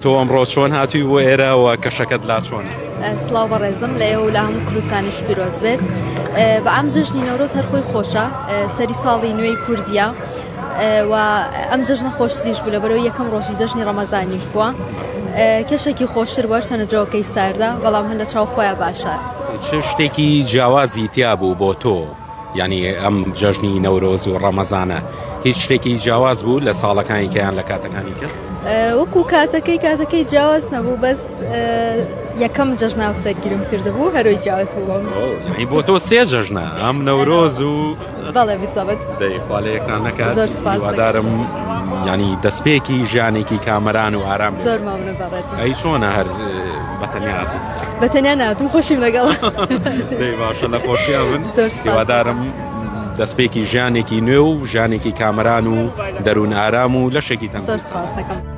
تۆ ئەمڕۆ چۆن هاتووی بۆ ئێرە و کەشەکەت لا چۆنە؟ سڵاو بەڕێزم لە ئێوە و لە هەموو کوردستانیش پیرۆز بێت. بە ئەم جەژنی نەورۆز هەر خۆی خۆشە سەری ساڵی نوێی کوردیە و ئەم جەژنە خۆشتریش بوو لەبەرەوەی یەکەم ڕۆژی جەژنی ڕەمەزانیش بووە کەشێکی خۆشتر بووە چەنە جەوەکەی ساردە بەڵام هەر لە چاو خۆیان باشە. چ شتێکی جیاوازی تیا بوو بۆ تۆ؟ یانی ئەم جەژنی نەورۆز و ڕەمەزانە هیچ شتێکی جیاواز بوو لە ساڵەکانی کەیان لە کاتەکانی کە؟ وەکو کاتەکەی کاتەکەی جیاواز نەبوو بەس یەکەم جەژنە هاوسەرگیرم کردبوو هەرۆی جیاواز بوو بۆم. یانی بۆ تۆ سێ جەژنە ئەم نەورۆز و بەڵێ بزەبت. دەی خوا لە یەکتان نەکات زۆر سپاس هیوادارم ینی دەستپێکی ژیانێکی کامەران و ئارام بێت. زۆر مەمنون بەڕێزم. ئەی چۆنە هەر بەتەنیا هاتووی؟ بە تەنیا ناتم خۆشیم لەگەڵ. دەی باشە لە خۆشیان بن. زۆر سپاس. هیوادارم دەستپێکی ژیانێکی نوێ و ژیانێکی کامەران و دەروون ئارام و لەشێکی تەندروست. زۆر سپاس دەکەم.